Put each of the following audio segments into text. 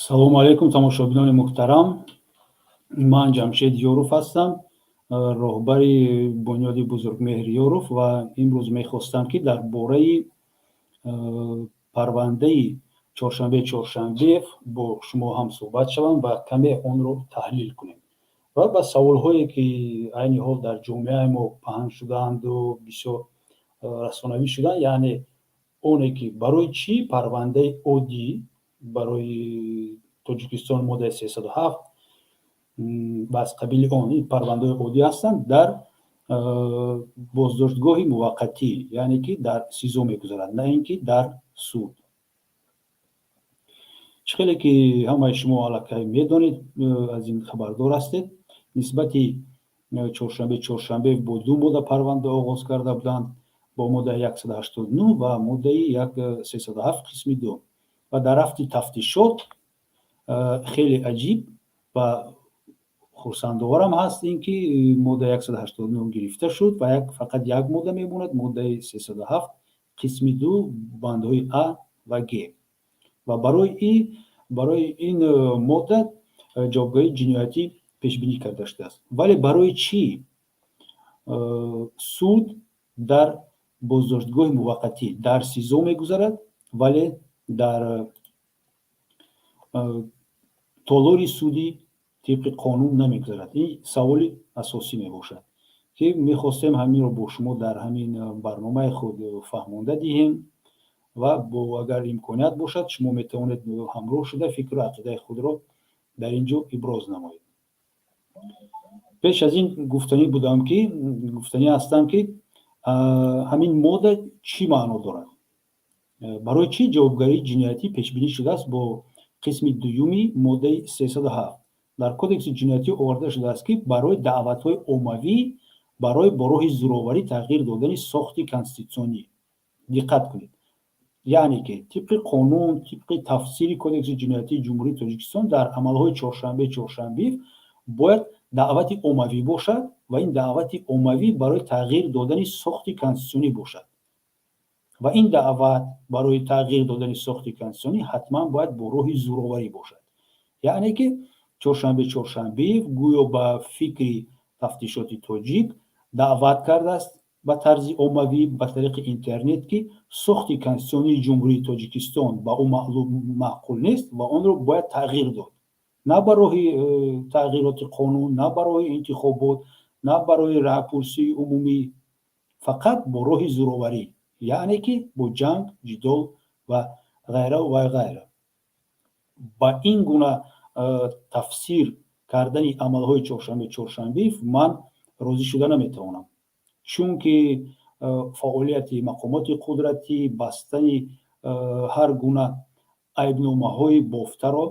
Салому алайкум, тамошобинони муҳтарам. Ман Ҷамшед Ёров ҳастам, роҳбари бунёди Бузургмеҳр Ёров, ва имрӯз мехостам, ки дар бораи парвандаи Чоршанбе Чоршанбеев бо шумо ҳам суҳбат шавам ва каме онро таҳлил кунем ва ба саволҳое, ки айни ҳол дар ҷомеаи мо паҳн шудаанду бисёр расонавӣ шуданд, яъне оне ки барои чӣ парвандаи оддӣ барои Тоҷикистон, моддаи 307 ва аз қабили он ин парвандаҳои оддӣ ҳастанд, дар боздоштгоҳи муваққатӣ, яъне ки дар СИЗО мегузарад, на ин ки дар суд. Чӣ хеле ки ҳамаи шумо аллакай медонед, аз ин хабардор ҳастед, нисбати Чоршанбе Чоршанбеев бо ду модда парванда оғоз карда буданд: бо моддаи 189 ва моддаи 307 қисми 2. Ва дар рафти тафтишот, хеле аҷиб ва хурсандоварам ҳаст ин ки моддаи 189 гирифта шуд ва фақат як модда мемонад: моддаи 307 қисми 2, бандҳои а ва г. Ва барои ин модда ҷавобгарии ҷиноятӣ пешбинӣ карда шудааст. Вале барои чӣ суд дар боздоштгоҳи муваққатӣ, дар СИЗО мегузарад, вале дар толори судӣ тибқи қонун намегузарад? Ин саволи асосӣ мебошад, ки мехостем ҳаминро бо шумо дар ҳамин барномаи худ фаҳмонда диҳем. Ва бо агар имконият бошад, шумо метавонед ҳамроҳ шуда, фикру ақидаи худро дар ин ҷо иброз намоед. Пеш аз ин гуфтанӣ будам, ки гуфтанӣ ҳастам, ки ҳамин модда чӣ маъно дорад, барои чӣ ҷавобгарии ҷиноятӣ пешбинӣ шудааст бо қисми дуюми моддаи 307. Дар Кодекси ҷиноятӣ оварда шудааст, ки барои даъватҳои оммавӣ барои бо роҳи зӯроварӣ тағйир додани сохти конститутсионӣ. Диққат кунед, яъне ки тибқи қонун, тибқи тафсири Кодекси ҷиноятии Ҷумҳурии Тоҷикистон, дар амалҳои Чоршанбе Чоршанбеев бояд даъвати оммавӣ бошад ва ин даъвати оммавӣ барои тағйир додани сохти конститутсионӣ бошад ва ин даъват барои тағйир додани сохти конститутсионӣ ҳатман бояд бо роҳи зӯроварӣ бошад. Яъне ки Чоршанбе Чоршанбеев гӯё ба фикри тафтишоти тоҷик даъват кардааст ба тарзи оммавӣ, ба тариқи интернет, ки сохти конститутсионии Ҷумҳурии Тоҷикистон ба ӯ маъқул нест ва онро бояд тағйир дод, на ба роҳи тағйироти қонун, на ба роҳи интихобот, на барои раъйпурсии умумӣ, фақат бо роҳи зӯроварӣ, яъне ки бо ҷанг, ҷидол ва ғайра ва ғайра. Ба ин гуна тафсир кардани амалҳои Чоршанбе Чоршанбеев ман розӣ шуда наметавонам, чунки фаъолияти мақомоти қудратӣ, бастани ҳар гуна айбномаҳои бофтаро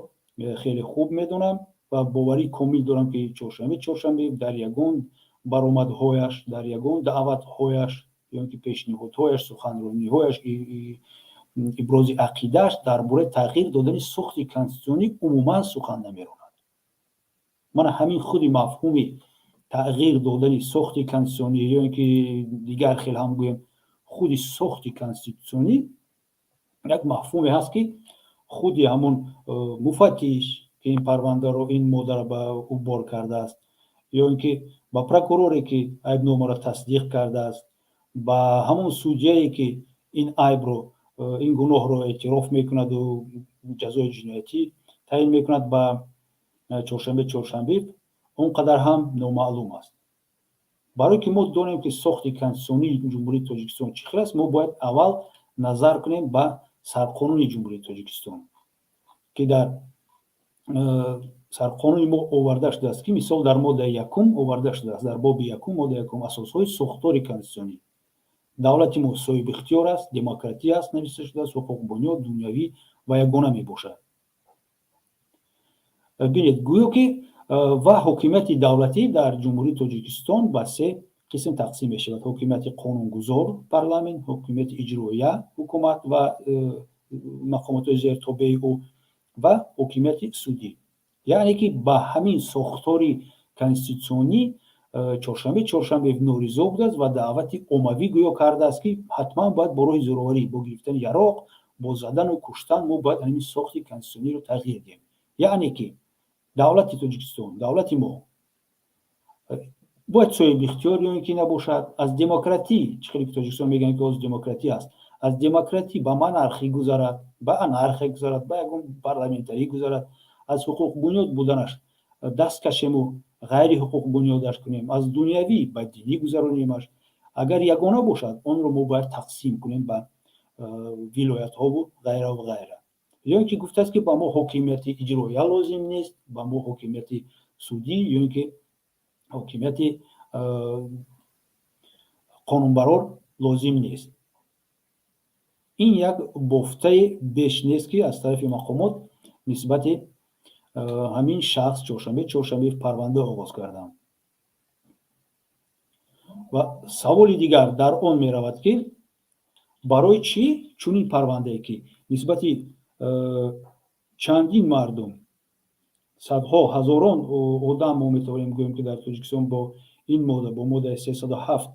хеле хуб медонам ва боварии комил дорам, ки Чоршанбе Чоршанбеев дар ягон баромадҳояш, дар ягон даъватҳояш ё ки пешниҳодҳояш, суханрониҳояш, ибрози ақидааш дар бораи тағйир додани сохти конститутсионӣ умуман сухан намеронад. Мана ҳамин худи мафҳуми тағйир додани сохти конститутсионӣ ё ин ки дигар хел ҳам гӯем, худи сохти конститутсионӣ як мафҳуме ҳаст, ки худи ҳамон муфаттиш, ки ин парвандаро, ин моддаро ба ӯ бор кардааст, ё ин ки ба прокуроре, ки айбномаро тасдиқ кардааст, ба ҳамон судяе, ки ин айбро, ин гуноҳро эътироф мекунаду ҷазои ҷиноятӣ таъин мекунад ба Чоршанбе Чоршанбеев, он қадар ҳам номаълум аст. Барое ки мо донем, ки сохти конститутсионии Ҷумҳурии Тоҷикистон чӣ хел аст, мо бояд аввал назар кунем ба Сарқонуни Ҷумҳурии Тоҷикистон, ки дар Сарқонуни мо оварда шудааст, ки мисол дар моддаи якум оварда шудааст, дар боби якум, моддаи якум, асосҳои сохтори конститутсионӣ: давлати мо соҳибихтиёр аст, демократӣ аст, нависта шудааст, ҳуқуқбунёд, дунявӣ ва ягона мебошад. Бинед, гӯё ки ва ҳокимияти давлатӣ дар Ҷумҳурии Тоҷикистон ба се қисм тақсим мешавад: ҳокимияти қонунгузор, парламент, ҳокимияти иҷроия, ҳукумат ва мақомотҳои зертобеи ӯ, ва ҳокимияти судӣ. Яъне ки ба ҳамин сохтори конститутсионӣ Чоршанбе Чоршанбеев норизо будааст ва даъвати оммавӣ гӯё кардааст, ки ҳатман бояд бо роҳи зӯроварӣ, бо гирифтани яроқ, бо задану куштан мо бояд ҳамин сохти конститутсиониро тағйир диҳем. Яъне ки давлати Тоҷикистон, давлати мо бояд соҳибихтиёр ё ин ки набошад? Аз демократӣ, чӣ хеле ки Тоҷикистон мегӯянд, ки ҳозир демократӣ аст, аз демократӣ ба монархӣ гузарад, ба анархия гузарад, ба ягон парламентарӣ гузарад, аз ҳуқуқбунёд буданаш даст кашему ғайри ҳуқуқбунёдаш кунем, аз дунявӣ ба динӣ гузаронемаш. Агар ягона бошад, онро мо бояд тақсим кунем ба вилоятҳову ғайраву ғайра. Ё ин ки гуфтааст, ки ба мо ҳокимияти иҷроия лозим нест, ба мо ҳокимияти судӣ ё ин ки ҳокимияти қонунбарор лозим нест. Ин як бофтаи беш нест, ки аз тарафи мақомот нисбати ҳамин шахс, Чоршанбе Чоршанбеев, парванда оғоз карданд. Ва саволи дигар дар он меравад, ки барои чӣ чунин парвандае, ки нисбати чандин мардум, садҳо, ҳазорон одам, мо метавонем гӯем, ки дар Тоҷикистон бо ин модда, бо моддаи 307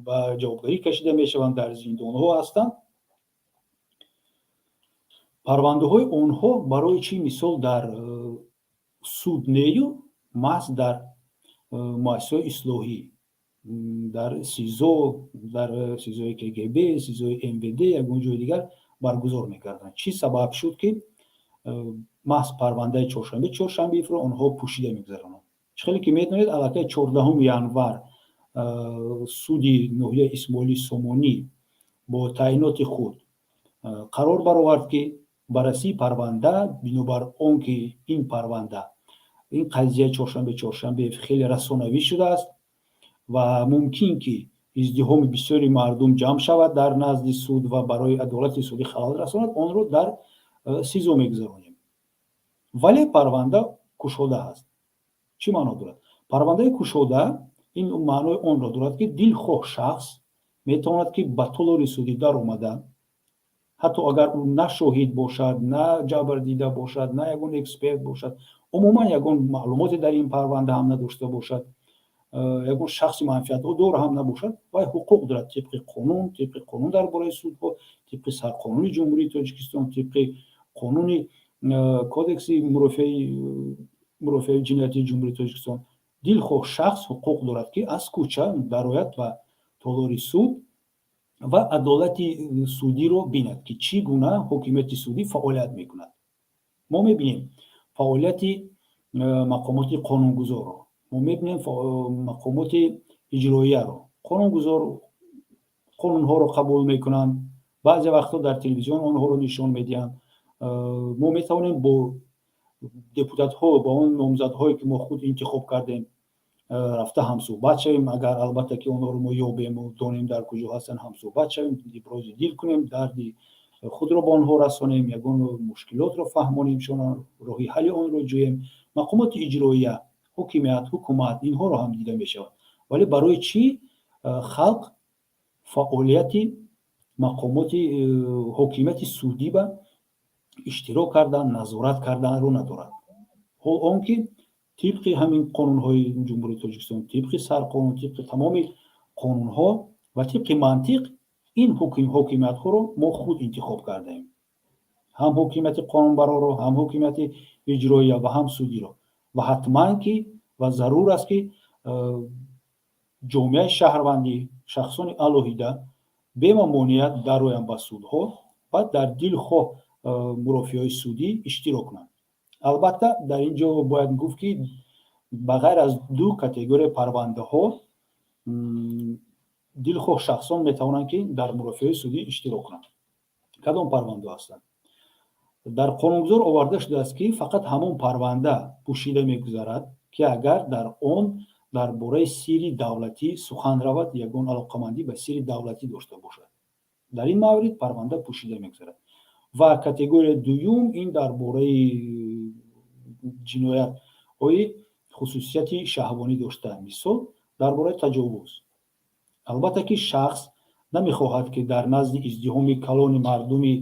ба ҷавобгарӣ кашида мешаванд, дар зиндонҳо ҳастанд, парвандаҳои онҳо барои чӣ, мисол, дар суд нею маҳз дар муассисаҳои ислоҳӣ, дар СИЗО, дар СИЗОи КГБ, СИЗОи МВД, ягон ҷои дигар баргузор мекарданд? Чӣ сабаб шуд, ки маҳз парвандаи Чоршанбе Чоршанбеевро онҳо пӯшида мегузаронанд? Чӣ хеле ки медонед, аллакай 14 январ суди ноҳияи Исмоили Сомонӣ бо таъиноти худ қарор баровард, ки баррасии парванда, бинобар он ки ин парванда, ин қазияи Чоршанбе Чоршанбеев хеле расонавӣ шудааст ва мумкин ки издиҳоми бисёри мардум ҷамъ шавад дар назди суд ва барои адолати судӣ халал расонад, онро дар СИЗО мегузаронем, вале парванда кушода аст. Чӣ маъно дорад парвандаи кушода? Ин маънои онро дорад, ки дилхоҳ шахс метавонад, ки ба толори судӣ даромада, ҳатто агар ӯ на шоҳид бошад, на ҷабрдида бошад, на ягон эксперт бошад, умуман ягон маълумоте дар ин парванда ҳам надошта бошад, ягон шахси манфиатдор ҳам набошад, вай ҳуқуқ дорад тибқи қонун, тибқи қонун дар бораи судҳо, тибқи Сарқонуни Ҷумҳурии Тоҷикистон, тибқи қонуни Кодекси мурофиаи ҷиноятии Ҷумҳурии Тоҷикистон, дилхоҳ шахс ҳуқуқ дорад, ки аз кӯча дарояд ба толори суд ва адолати судиро бинад, ки чӣ гуна ҳокимияти судӣ фаъолият мекунад. Мо мебинем фаъолияти мақомоти қонунгузорро, мо мебинем мақомоти иҷроияро. Қонунгузор қонунҳоро қабул мекунанд, баъзе вақтҳо дар телевизион онҳоро нишон медиҳанд. Мо метавонем бо депутатҳо, бо он номзадҳое, ки мо худ интихоб кардем, рафта ҳамсӯҳбат шавем, агар, албатта, ки онҳоро мо ёбему донем дар куҷо ҳастанд, ҳамсӯҳбат шавем, ибрози дил кунем, дарди худро ба онҳо расонем, ягон мушкилотро фаҳмонимшон, роҳи ҳалли онро ҷӯем. Мақомоти иҷроия, ҳокимият, ҳукумат, инҳоро ҳам дида мешавад. Вале барои чӣ халқ фаъолияти мақомоти ҳокимияти судӣ ба иштирок кардан, назорат карданро надорад? Ҳол он ки тибқи ҳамин қонунҳои Ҷумҳурии Тоҷикистон, тибқи Сарқонун, тибқи тамоми қонунҳо ва тибқи мантиқ ин ҳокимиятҳоро мо худ интихоб кардаем, ҳам ҳокимияти қонунбарорро, ҳам ҳокимияти иҷроия ва ҳам судиро. Ва ҳатман ки ва зарур аст, ки ҷомеаи шаҳрвандӣ, шахсони алоҳида бемамоният дароянд ба судҳо ва дар дилхоҳ мурофиаҳои судӣ иштирок кунанд. Албатта, дар ин ҷо бояд гуфт, ки ба ғайр аз ду категорияи парвандаҳо дилхоҳ шахсон метавонанд, ки дар мурофиаҳои судӣ иштирок кунанд. Кадом парвандаҳо ҳастанд? Дар қонунгузор оварда шудааст, ки фақат ҳамон парванда пӯшида мегузарад, ки агар дар он дар бораи сирри давлатӣ сухан равад, ягон алоқамандӣ ба сирри давлатӣ дошта бошад, дар ин маврид парванда пӯшида мегузарад. Ва категорияи дуюм ин дар бораи ҷиноятҳои хусусияти шаҳвонӣ дошта, мисол, дар бораи таҷовуз. Албатта, ки шахс намехоҳад, ки дар назди издиҳоми калони мардуми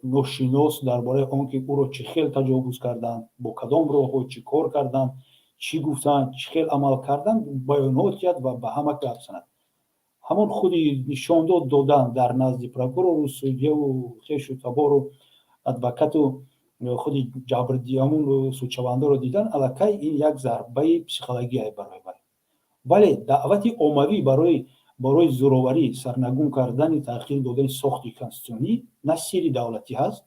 ношинос дар бораи он ки ӯро чӣ хел таҷовуз карданд, бо кадом роҳҳо, чӣ кор карданд, чӣ гуфтанд, чӣ хел амал карданд, баёнот диҳад ва ба ҳама гап занад. Ҳамон худи нишондод додан дар назди прокурору судьяву хешу табору адвокату Худи ҷабрди ҳамун судшавандаро дидан аллакай ин як зарбаи психология барои вай. Вале даъвати оммавӣ барои зӯроварӣ, сарнагун кардани, тағйир додани сохти конститутсионӣ на сирри давлатӣ ҳаст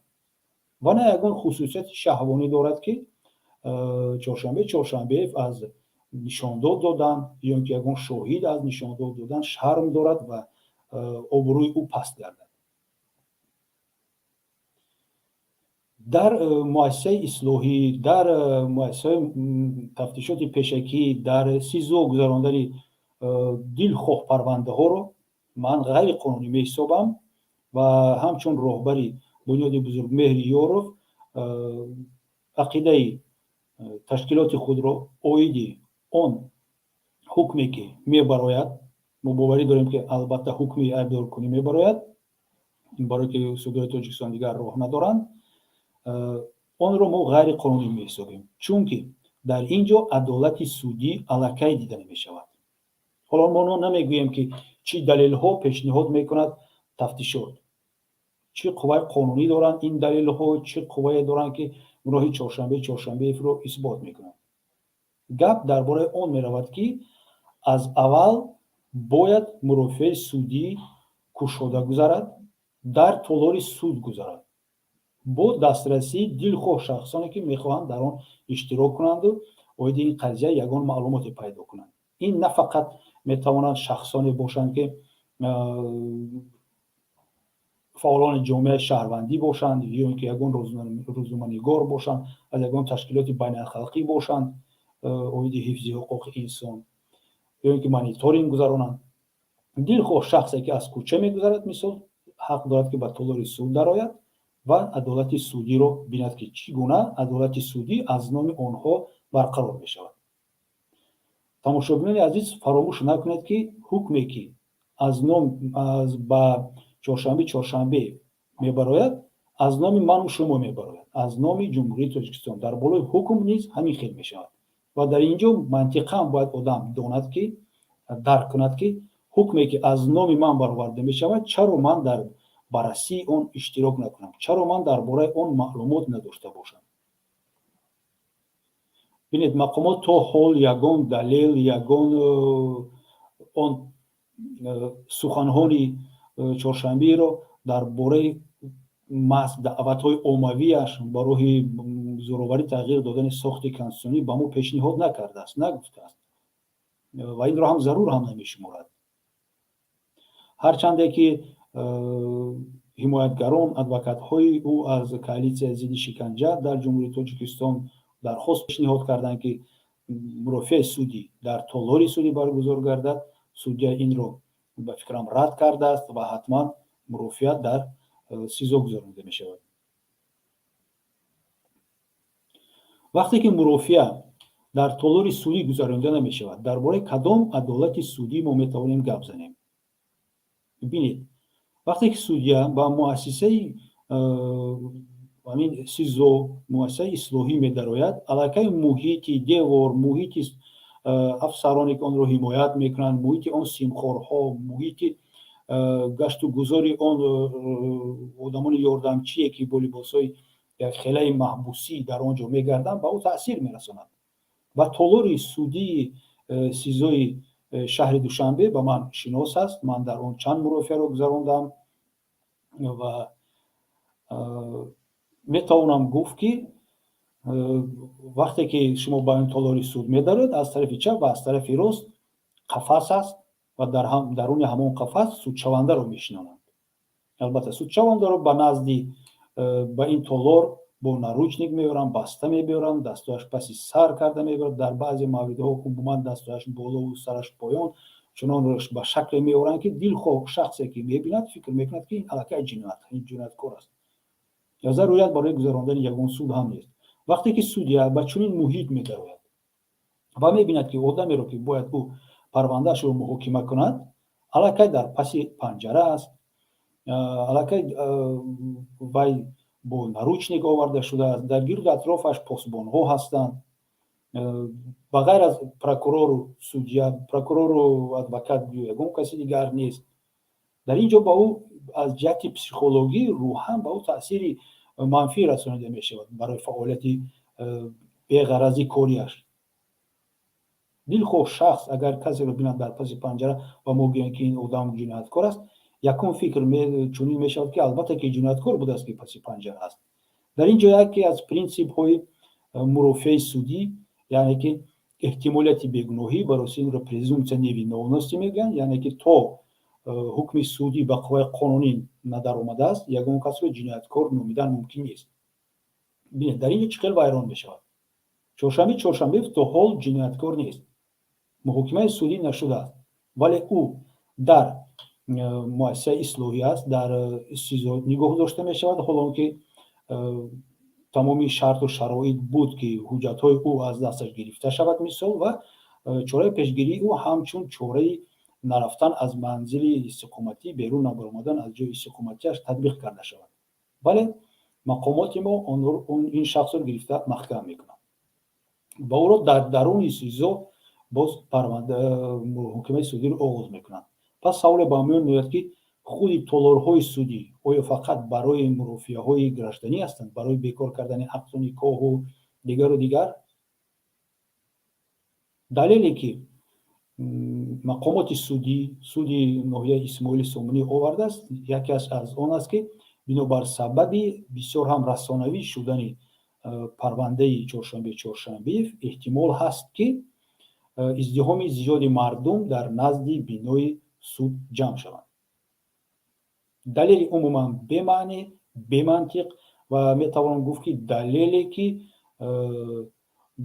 ва на ягон хусусияти шаҳвонӣ дорад, ки Чоршанбе Чоршанбеев аз нишондод додан ё ин ки ягон шоҳид аз нишондод додан шарм дорад ва обрӯи ӯ паст гардад. Дар муассисаи ислоҳӣ, дар муассисаи тафтишоти пешакӣ, дар СИЗО гузарондани дилхоҳ парвандаҳоро ман ғайриқонунӣ меҳисобам ва ҳамчун роҳбари бунёди Бузургмеҳри Ёров ақидаи ташкилоти худро оиди он ҳукме, ки мебарояд, мо боварӣ дорем, ки албатта ҳукми айбдоркунӣ мебарояд, барое ки судҳои Тоҷикистон дигар роҳ надоранд, онро мо ғайриқонунӣ меҳисобем, чунки дар ин ҷо адолати судӣ аллакай дида намешавад. Ҳоло мо намегӯем, ки чӣ далелҳо пешниҳод мекунад тафтишот, чӣ қувваи қонунӣ доранд ин далелҳо, чӣ қуввае доранд, ки гуноҳи Чоршанбе Чоршанбеевро исбот мекунанд. Гап дар бораи он меравад, ки аз аввал бояд мурофиаи судӣ кушода гузарад, дар толори суд гузарад, бо дастрасии дилхоҳ шахсоне, ки мехоҳанд дар он иштирок кунанду оиди ин қазия ягон маълумоте пайдо кунанд. Ин на фақат метавонанд шахсоне бошанд, ки фаъолони ҷомеаи шаҳрвандӣ бошанд ё ин ки ягон рӯзноманигор бошанд, аз ягон ташкилоти байналхалқӣ бошанд оиди ҳифзи ҳуқуқи инсон, ё ин ки мониторинг гузаронанд. Дилхоҳ шахсе, ки аз кӯча мегузарад, мисол, ҳақ дорад, ки ба толори суд дарояд ва адолати судиро бинад, ки чӣ гуна адолати судӣ аз номи онҳо барқарор мешавад. Тамошобинони азиз, фаромӯш накунед, ки ҳукме, ки аз ном аз ба Чоршанбе Чоршанбе мебарояд, аз номи ману шумо мебарояд, аз номи Ҷумҳурии Тоҷикистон. Дар болои ҳукм низ ҳамин хел мешавад ва дар ин ҷо мантиқан бояд одам донад, ки дарк кунад, ки ҳукме, ки аз номи ман бароварда мешавад, чаро ман дар баррасии он иштирок накунам, чаро ман дар бораи он маълумот надошта бошам? Бинед, мақомот то ҳол ягон далел, ягон он суханҳои Чоршанберо дар бораи маҳз даъватҳои оммавиаш ба роҳи зӯроварӣ тағйир додани сохти конститутсионӣ ба мо пешниҳод накардааст, нагуфтааст ва инро ҳам зарур ҳам намешуморад. Ҳарчанде ки ҳимоятгарон, адвокатҳои ӯ аз коалитсияи зидди шиканҷа дар Ҷумҳурии Тоҷикистон дархост пешниҳод карданд, ки мурофиаи судӣ дар толори судӣ баргузор гардад, судья инро ба фикрам рад кардааст ва ҳатман мурофиа дар СИЗО гузаронида мешавад. Вақте ки мурофиа дар толори судӣ гузаронида намешавад, дар бораи кадом адолати судӣ мо метавонем гап занем? Бинед, вақте ки судья ба муассисаи ҳамин СИЗО, муассисаи ислоҳӣ медарояд, аллакай муҳити девор, муҳити афсароне, ки онро ҳимоят мекунанд, муҳити он симхорҳо, муҳити гашту гузори он одамони ёрдамчие, ки бо либосҳои якхелаи маҳбусӣ дар он ҷо мегарданд, ба ӯ таъсир мерасонад. Ва толори судии СИЗОи шаҳри Душанбе ба ман шинос аст, ман дар он чанд мурофиаро гузарондам ва метавонам гуфт, ки вақте ки шумо ба ин толори суд медароед, аз тарафи чап ва аз тарафи рост қафас аст ва дар даруни ҳамон қафас судшавандаро мешинонанд. Албатта, судшавандаро ба назди ба ин толор бо наручник меоранд, баста мебиёранд, дастҳояш паси сар карда мебиёранд, дар баъзе мавридҳо умуман дастҳояш болову сараш поён, чунон ба шакле меоранд, ки дилхоҳ шахсе, ки мебинад, фикр мекунад, ки ин аллакай ҷиноят, ин ҷинояткор аст. Зарурат барои гузарондани ягон суд ҳам нест. Вақте ки судья ба чунин муҳит медарояд ва мебинад, ки одамеро, ки бояд ӯ парвандаашро муҳокима кунад, аллакай дар паси панҷара аст, аллакай вай бо наручник оварда шудааст, дар гирду атрофаш посбонҳо ҳастанд, ба ғайр аз прокурору судья, прокурору адвокат ягон каси дигар нест. Дар ин ҷо ба ӯ аз ҷиҳати психологӣ рӯҳан ба ӯ таъсири манфӣ расонида мешавад барои фаъолияти беғарази кориаш. Дилхоҳ шахс агар касеро бинад дар паси панҷара ва мо гӯем, ки ин одам ҷинояткор аст, якум фикр чунин мешавад, ки албатта ки ҷинояткор будааст, ки паси панҷара аст. Дар ин ҷо яке аз принсипҳои мурофиаи судӣ, яъне ки эҳтимолияти бегуноҳӣ, ба русӣ инро презумпция невиновности мегӯянд, яъне ки то ҳукми судӣ ба қувваи қонунӣ надаромадааст, ягон касро ҷинояткор номидан мумкин нест. Бинед, дар ин ҷо чӣ хел вайрон мешавад. Чоршанбе Чоршанбеев то ҳол ҷинояткор нест, муҳокимаи судӣ нашудааст, вале ӯ дар муассисаи ислоҳӣ аст, дар СИЗО нигоҳ дошта мешавад, ҳол он ки тамоми шарту шароит буд, ки ҳуҷҷатҳои ӯ аз дасташ гирифта шавад, мисол, ва чораи пешгирии ӯ ҳамчун чораи нарафтан аз манзили истиқоматӣ, берун набаромадан аз ҷои истиқоматиаш татбиқ карда шавад. Вале мақомоти мо ин шахсро гирифта маҳкам мекунанд ва ӯро дар даруни СИЗО боз муҳокимаи судиро оғоз мекунанд. Пас саволе ба миён меояд, ки худи толорҳои судӣ оё фақат барои мурофиаҳои гражданӣ ҳастанд, барои бекор кардани ақду никоҳу дигару дигар? Далеле, ки мақомоти судӣ, суди ноҳияи Исмоили Сомонӣ овардааст, яке аз он аст, ки бинобар сабаби бисёр ҳам расонавӣ шудани парвандаи Чоршанбе Чоршанбеев эҳтимол ҳаст, ки издиҳоми зиёди мардум дар назди бинои суд ҷамъ шаванд. Далели умуман бемаънӣ, бемантиқ ва метавон гуфт, ки далеле, ки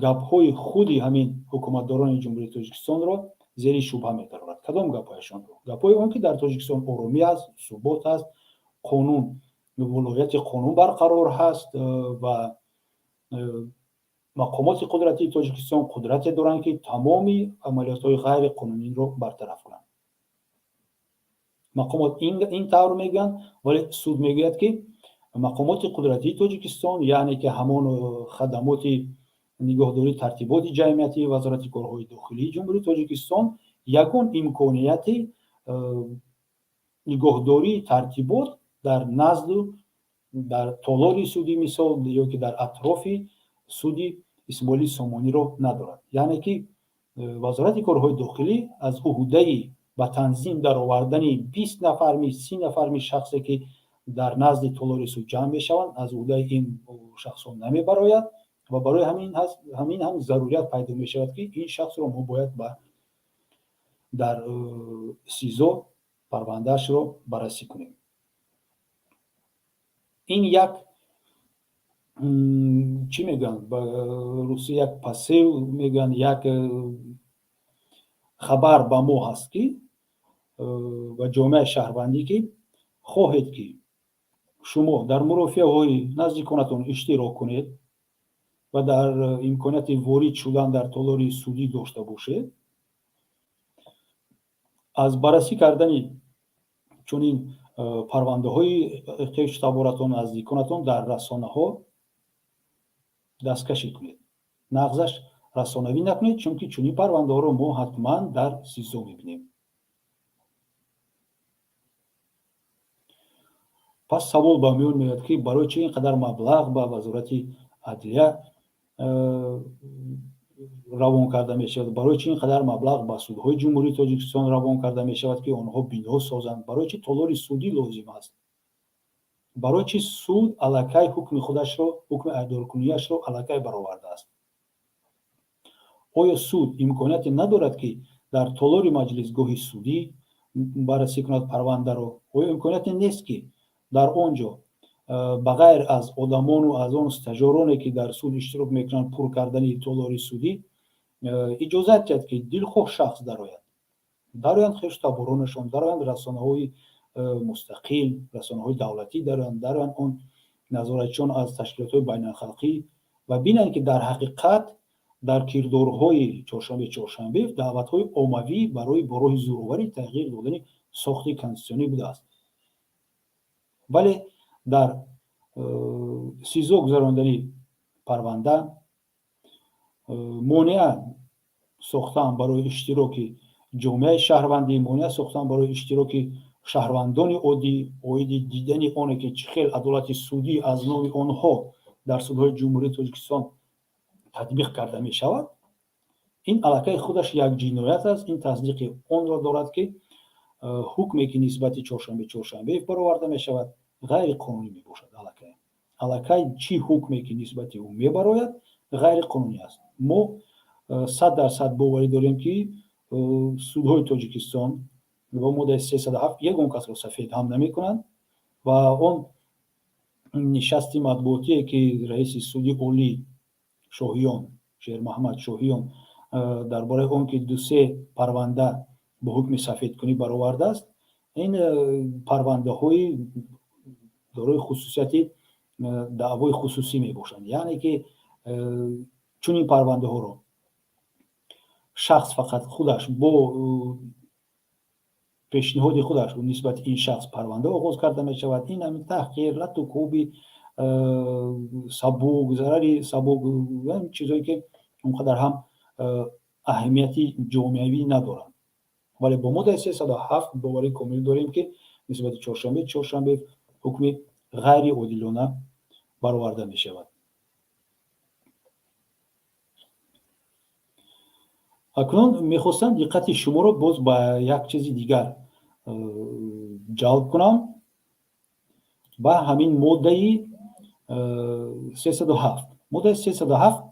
гапҳои худи ҳамин ҳукуматдорони Ҷумҳурии Тоҷикистонро зери шубҳа метарорад. Кадом гапҳояшонро? Гапҳои он, ки дар Тоҷикистон оромӣ аст, субот аст, қонун, вилояти қонун барқарор ҳаст ва мақомоти қудратии Тоҷикистон қудрате доранд, ки тамоми амалиётҳои ғайриқонуниро бартараф кунанд. Мақомот ин тавр мегӯянд, вале суд мегӯяд, ки мақомоти қудратии Тоҷикистон, яъне ки ҳамон хадамоти нигоҳдории тартиботи ҷамъиятии Вазорати корҳои дохилии Ҷумҳурии Тоҷикистон, ягон имконияти нигоҳдории тартибот дар назду дар толори судӣ, мисол, ё ки дар атрофи суди Исмоили Сомониро надорад. Яъне ки Вазорати корҳои дохилӣ аз уҳдаи ба танзим даровардани 20 нафарми, 30 нафарми шахсе, ки дар назди толори суд ҷамъ мешаванд, аз уҳдаи ин шахсон намебарояд ва барои ҳамин ҳам зарурият пайдо мешавад, ки ин шахсро мо бояд дар СИЗО парвандаашро баррасӣ кунем. Ин як, чӣ мегӯянд ба русӣ, як посыл мегӯянд, як хабар ба мо ҳаст, ки ба ҷомеаи шаҳрвандӣ, ки хоҳед, ки шумо дар мурофиаҳои наздиконатон иштирок кунед ва дар имконияти ворид шудан дар толори судӣ дошта бошед, аз баррасӣ кардани чунин парвандаҳои хештаборатон, наздиконатон дар расонаҳо дасткашӣ кунед, нағзаш расонавӣ накунед, чунки чунин парвандаҳоро мо ҳатман дар СИЗО мебинем. Пас савол ба миён меояд, ки барои чӣ ин қадар маблағ ба Вазорати адлия равон карда мешавад, барои чӣ ин қадар маблағ ба судҳои Ҷумҳурии Тоҷикистон равон карда мешавад, ки онҳо бино созанд, барои чӣ толори судӣ лозим аст, барои чӣ суд аллакай ҳукми худашро, ҳукми айбдоркунияшро аллакай баровардааст? Оё суд имконияте надорад, ки дар толори маҷлисгоҳи судӣ баррасӣ кунад парвандаро? Оё имконияте нест, ки дар он ҷо ба ғайр аз одамону аз он стажёроне, ки дар суд иштирок мекунанд, пур кардани толори судӣ, иҷозат диҳад, ки дилхоҳ шахс дарояд, дароянд хештаборонашон, дароянд расонаҳои мустақил, расонаҳои давлатӣ дароянд, дароянд он назоратчиён аз ташкилотҳои байналхалқӣ ва бинанд, ки дар ҳақиқат дар кирдорҳои Чоршанбе Чоршанбеев даъватҳои оммавӣ барои бо роҳи зӯроварӣ тағйир додани сохти конститутсионӣ будааст. Вале дар СИЗО гузарондани парванда, монеа сохтан барои иштироки ҷомеаи шаҳрвандӣ, монеа сохтан барои иштироки Шаҳрвандони оддӣ оиди дидани оне, ки чӣ хел адолати судӣ аз номи онҳо дар судҳои Ҷумҳурии Тоҷикистон татбиқ карда мешавад, ин аллакай худаш як ҷиноят аст. Ин тасдиқи онро дорад, ки ҳукме, ки нисбати Чоршанбе Чоршанбеев бароварда мешавад, ғайриқонунӣ мебошад. Аллакай чӣ ҳукме, ки нисбати ӯ мебарояд, ғайриқонунӣ аст. Мо 100% боварӣ дорем, ки судҳои Тоҷикистон бо моддаи 307 ягон касро сафед ҳам намекунанд ва он нишасти матбуотие, ки раиси суди олӣ Шоҳиён, Шермаҳмад Шоҳиён, дар бораи он ки ду-се парванда бо ҳукми сафедкунӣ баровардааст, ин парвандаҳои дорои хусусияти даъвои хусусӣ мебошанд. Яъне ки чунин парвандаҳоро шахс фақат худаш бо пешниҳоди худаш нисбати ин шахс парванда оғоз карда мешавад. Ин ҳамин таҳқир, лату кӯби сабук, зарари сабук, чизҳое, ки он қадар ҳам аҳамияти ҷомеавӣ надоранд. Вале бо моддаи 307 боварӣ комил дорем, ки нисбати Чоршанбе Чоршанбе ҳукми ғайриодилона бароварда мешавад. Акнун мехостам диққати шуморо боз ба як чизи дигар ҷалб кунам, ба ҳамин моддаи 307. Моддаи 307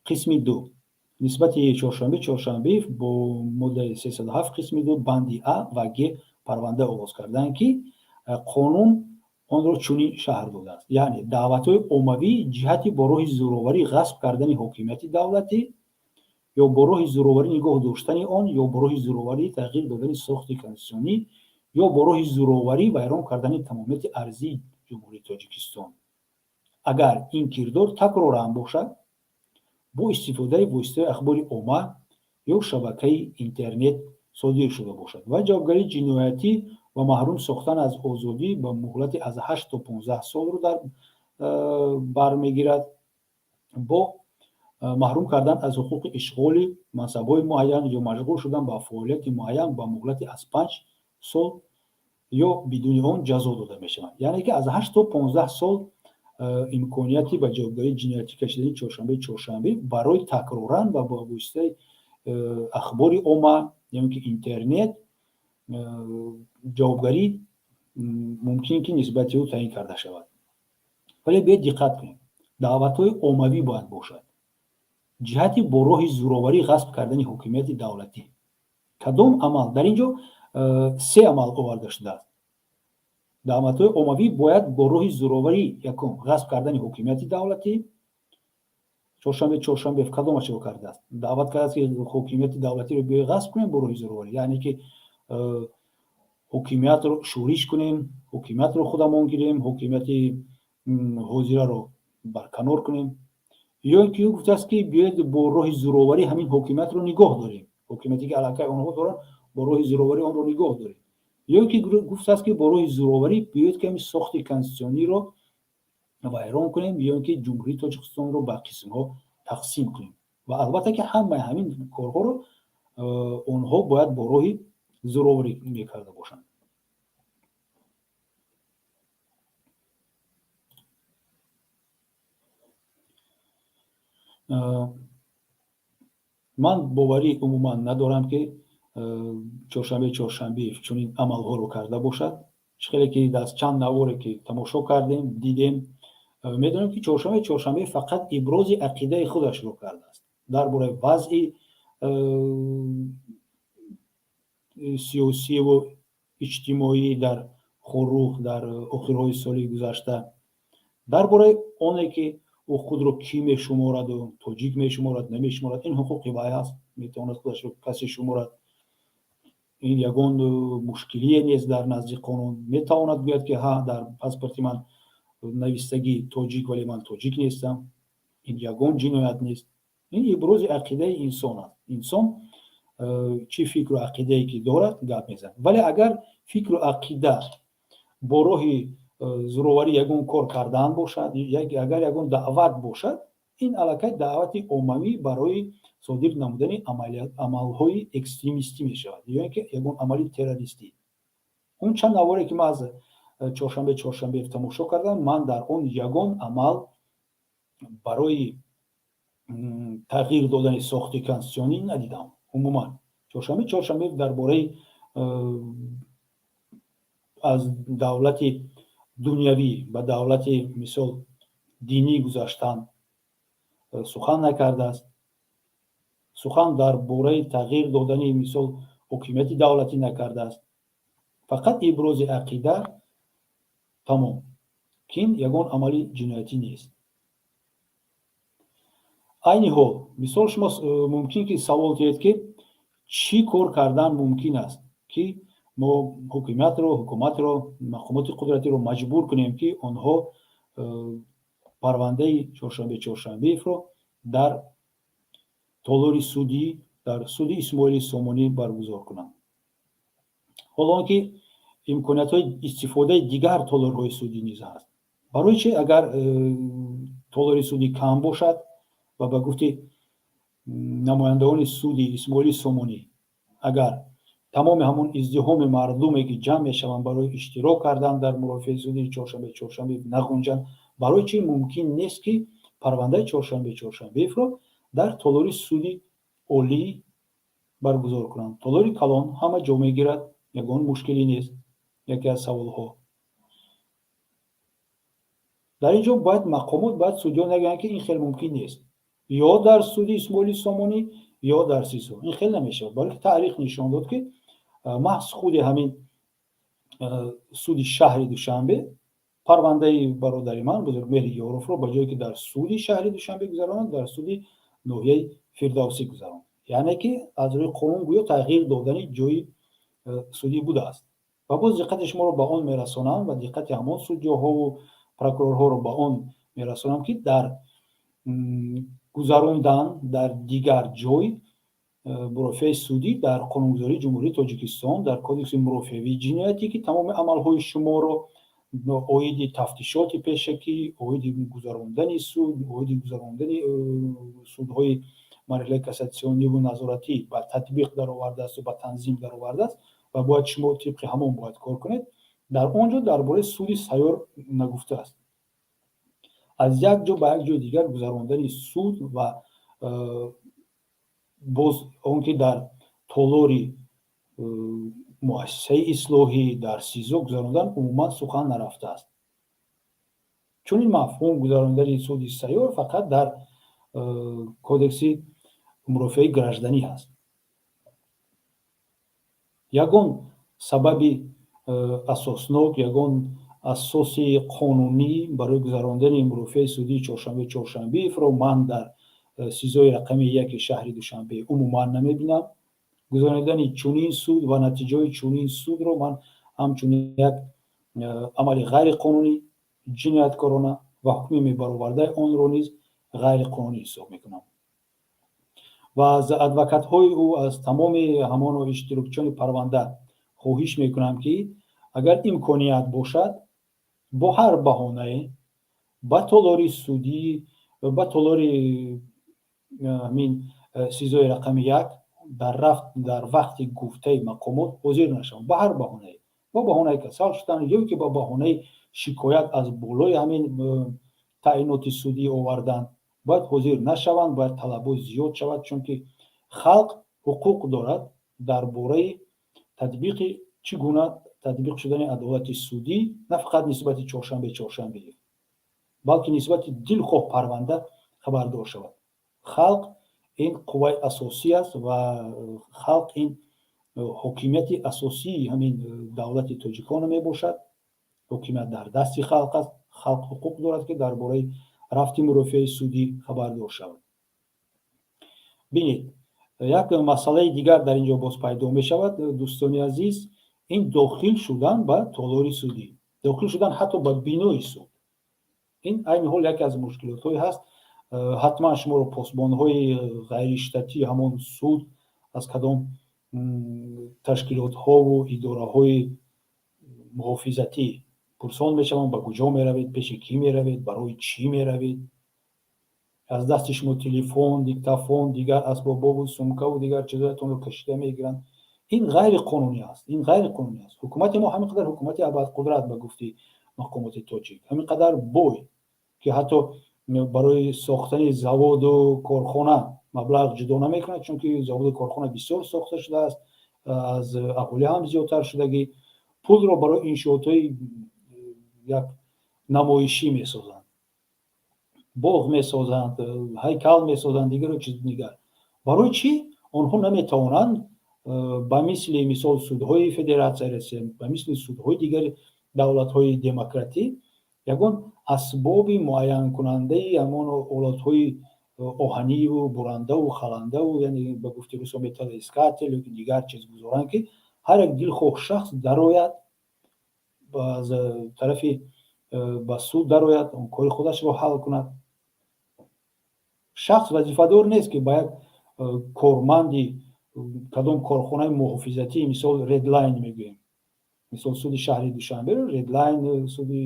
қисми 2 нисбати Чоршанбе Чоршанбеев бо моддаи 307 қисми 2 банди а ва г парванда оғоз карданд, ки қонун онро чунин шарҳ додааст, яъне даъватҳои оммавӣ ҷиҳати бо роҳи зӯроварӣ ғасб кардани ҳокимияти давлатӣ ё бо роҳи зӯроварӣ нигоҳ доштани он ё бо роҳи зӯроварӣ тағйир додани сохти конститутсионӣ ё бо роҳи зӯроварӣ вайрон кардани тамомияти арзии Ҷумҳурии Тоҷикистон, агар ин кирдор такроран бошад, бо истифодаи воситаи ахбори омма ё шабакаи интернет содир шуда бошад ва ҷавобгарии ҷиноятӣ ва маҳрум сохтан аз озодӣ ба муҳлати аз 8 то 15 солро дар бар мегирад, бо маҳрум кардан аз ҳуқуқи ишғоли мансабҳои муайян ё машғул шудан ба фаъолияти муайян ба муҳлати аз 5 сол ё бидуни он ҷазо дода мешаванд. Яъне ки аз 8 то 15 сол имконияти ба ҷавобгарии ҷиноятӣ кашидани Чоршанбе Чоршанбе барои такроран ва бо воситаи ахбори омма ё ин ки интернет ҷавобгарӣ мумкин ки нисбати ӯ таъин карда шавад. Вале биёед диққат кунем: даъватҳои оммавӣ бояд бошад ҷиҳати бо роҳи зӯроварӣ ғасб кардани ҳокимияти давлатӣ. Кадом амал? Дар ин ҷо се амал оварда шудааст. Даъватҳои оммавӣ бояд бо роҳи зӯроварӣ, якум, ғасб кардани ҳокимияти давлатӣ. Чоршанбе Чоршанбеев кадомашро кардааст? Даъват кардааст, ки ҳокимияти давлатиро биёй ғасб кунем бо роҳи зӯроварӣ, яъне ки ҳокимиятро шӯриш кунем, ҳокимиятро худамон гирем, ҳокимияти ҳозираро барканор кунем, ё ин ки ӯ гуфтааст, ки биёед бо роҳи зӯроварӣ ҳамин ҳокимиятро нигоҳ дорем, ҳокимияте ки аллакай онҳо доранд, бо роҳи зӯроварӣ онро нигоҳ дорем, ё ин ки гуфтааст, ки бо роҳи зӯроварӣ биёед ки ҳамин сохти конститутсиониро вайрон кунем ё ин ки Ҷумҳурии Тоҷикистонро ба қисмҳо тақсим кунем. Ва албатта ки ҳамаи ҳамин корҳоро онҳо бояд бо роҳи зӯроварӣ мекарда бошанд. Ман боварӣ умуман надорам, ки Чоршанбе Чоршанбеев чунин амалҳоро карда бошад. Чӣ хеле ки дар чанд наворе ки тамошо кардем, дидем, медонем, ки Чоршанбе Чоршанбеев фақат ибрози ақидаи худашро кардааст дар бораи вазъи сиёсиву иҷтимоӣ дар Хоруғ дар охирҳои соли гузашта, дар бораи оне ки ӯ худро кӣ мешумораду тоҷик мешуморад, намешуморад. Ин ҳуқуқи вай аст, метавонад худашро касе шуморад, ин ягон мушкилие нест дар назди қонун. Метавонад гӯяд, ки ҳа, дар паспорти ман навистагӣ тоҷик, вале ман тоҷик нестам. Ин ягон ҷиноят нест, ин ибрози ақидаи инсон аст. Инсон чӣ фикру ақидае ки дорад, гап мезанад. Вале агар фикру ақида бо роҳи зӯроварӣ ягон кор кардан бошад, агар ягон даъват бошад, ин аллакай даъвати оммавӣ барои содир намудани амалҳои экстремистӣ мешавад ё ин ки ягон амали террористӣ. Он чанд наворе, ки ман аз Чоршанбе Чоршанбеев тамошо кардам, ман дар он ягон амал барои тағйир додани сохти конститутсионӣ надидам. Умуман, Чоршанбе Чоршанбеев дар бораи аз давлати дунявӣ ба давлати, мисол, динӣ гузаштан сухан накардааст, сухан дар бораи тағйир додани, мисол, ҳокимияти давлатӣ накардааст. Фақат ибрози ақида, тамом, ки ин ягон амали ҷиноятӣ нест. Айни ҳол, мисол, шумо мумкин ки савол диҳед, ки чӣ кор кардан мумкин аст, ки мо ҳокимиятро, ҳукуматро, мақомоти қудратиро маҷбур кунем, ки онҳо парвандаи Чоршанбе Чоршанбеевро дар толори судӣ, дар суди Исмоили Сомонӣ баргузор кунанд, ҳоло он ки имкониятҳои истифодаи дигар толорҳои судӣ низ ҳаст? Барои чи, агар толори судӣ кам бошад ва ба гуфти намояндагони суди Исмоили Сомонӣ, агар тамоми ҳамон издиҳоми мардуме, ки ҷамъ мешаванд барои иштирок кардан дар мурофиаи суди Чоршанбе Чоршанбеев, нағунҷанд, барои чӣ мумкин нест, ки парвандаи Чоршанбе Чоршанбеевро дар толори суди олӣ баргузор кунанд? Толори калон ҳама ҷо мегирад, ягон мушкилӣ нест. Яке аз саволҳо дар ин ҷо: бояд мақомот, бояд судиё нагӯянд, ки ин хел мумкин нест, ё дар суди Исмоили Сомонӣ, ё дар СИЗО. Ин хел намешавад, балки таърих нишон дод, ки маҳз худи ҳамин суди шаҳри Душанбе парвандаи бародари ман Бузургмеҳри Ёровро, ба ҷое ки дар суди шаҳри Душанбе гузаронад, дар суди ноҳияи Фирдавсӣ гузаронд. Яъне ки аз рӯи қонун гӯё тағйир додани ҷои судӣ будааст. Ва боз диққати шуморо ба он мерасонам ва диққати ҳамон судёҳову прокурорҳоро ба он мерасонам, ки дар гузарондан дар дигар ҷой мурофиаи судӣ дар қонунгузории Ҷумҳурии Тоҷикистон, дар Кодекси мурофиавии ҷиноятӣ, ки тамоми амалҳои шуморо оиди тафтишоти пешакӣ, оиди гузарондани суд, оиди гузарондани судҳои марҳилаи кассатсиониву назоратӣ ба татбиқ даровардаасту ба танзим даровардааст ва бояд шумо тибқи ҳамон бояд кор кунед, дар он ҷо дар бораи суди сайёр нагуфтааст. Аз як ҷо ба як ҷои дигар гузарондани суд ва боз он ки дар толори муассисаи ислоҳӣ, дар СИЗО гузарондан умуман сухан нарафтааст. Чунин мафҳум, гузарондани суди сайёр, фақат дар Кодекси мурофиаи гражданӣ ҳаст. Ягон сабаби асоснок, ягон асоси қонунӣ барои гузарондани мурофиаи судии Чоршанбе Чоршанбеевро ман дар СИЗОи рақами 1 шаҳри Душанбе умуман намебинам. Гузаронидани чунин суд ва натиҷаҳои чунин судро ман ҳамчун як амали ғайриқонунӣ, ҷинояткорона ва ҳукми мебаровардаи онро низ ғайриқонунӣ ҳисоб мекунам. Ва аз адвокатҳои ӯ, аз тамоми ҳамоно иштирокчиёни парванда хоҳиш мекунам, ки агар имконият бошад, бо ҳар баҳонае ба толори судӣ, ба толори ҳамин СИЗОи рақами 1 дар рафт, дар вақти гуфтаи мақомот ҳозир нашаванд. Ба ҳар баҳонае, бо баҳонаи касал шудан ё ки ба баҳонаи шикоят аз болои ҳамин таъиноти судӣ овардан, бояд ҳозир нашаванд. Бояд талабот зиёд шавад, чунки халқ ҳуқуқ дорад дар бораи татбиқи, чӣ гуна татбиқ шудани адолати судӣ на фақат нисбати Чоршанбе Чоршанбеев, балки нисбати дилхоҳ парванда хабардор шавад. Халқ ин қувваи асосӣ аст ва халқ ин ҳокимияти асосии ҳамин давлати тоҷикона мебошад. Ҳокимият дар дасти халқ аст. Халқ ҳуқуқ дорад, ки дар бораи рафти мурофиаи судӣ хабардор шавад. Бинед, як масъалаи дигар дар ин ҷо боз пайдо мешавад, дӯстони азиз: ин дохил шудан ба толори судӣ, дохил шудан ҳатто ба бинои суд. Ин айни ҳол яке аз мушкилотҳое ҳаст. Ҳатман шуморо посбонҳои ғайриштатии ҳамон суд, аз кадом ташкилотҳову идораҳои муҳофизатӣ пурсон мешаванд: ба куҷо меравед, пеши кӣ меравед, барои чӣ меравед? Аз дасти шумо телефон, диктофон, дигар асбобову сумкаву дигар чизҳоятонро кашида мегиранд. Ин ғайриқонунӣ аст, ин ғайриқонунӣ аст. Ҳукумати мо ҳамин қадар ҳукумати абадқудрат, ба гуфти мақомоти тоҷик, ҳамин қадар бой, ки ҳатто барои сохтани заводу корхона маблағ ҷудо намекунад, чунки заводу корхона бисёр сохта шудааст, аз аҳолӣ ҳам зиёдтар шудагӣ. Пулро барои иншоотҳои як намоишӣ месозанд, боғ месозанд, ҳайкал месозанд, дигару чизи дигар. Барои чӣ онҳо наметавонанд ба мисли мисол судҳои Федератсияи Россия, ба мисли судҳои дигари давлатҳои демократӣ ягон асбоби муайянкунандаи ҳамон олатҳои оҳанию бурандаву халандаву, яъне ба гуфти русо, металлоискатель ё дигар чиз гузоранд, ки ҳар як дилхоҳ шахс дарояд, аз тарафи ба суд дарояд, он кори худашро ҳал кунад? Шахс вазифадор нест, ки ба як корманди кадом корхонаи муҳофизатӣ, мисол Редлайн мегӯем, мисол суди шаҳри Душанберо Редлайн, суди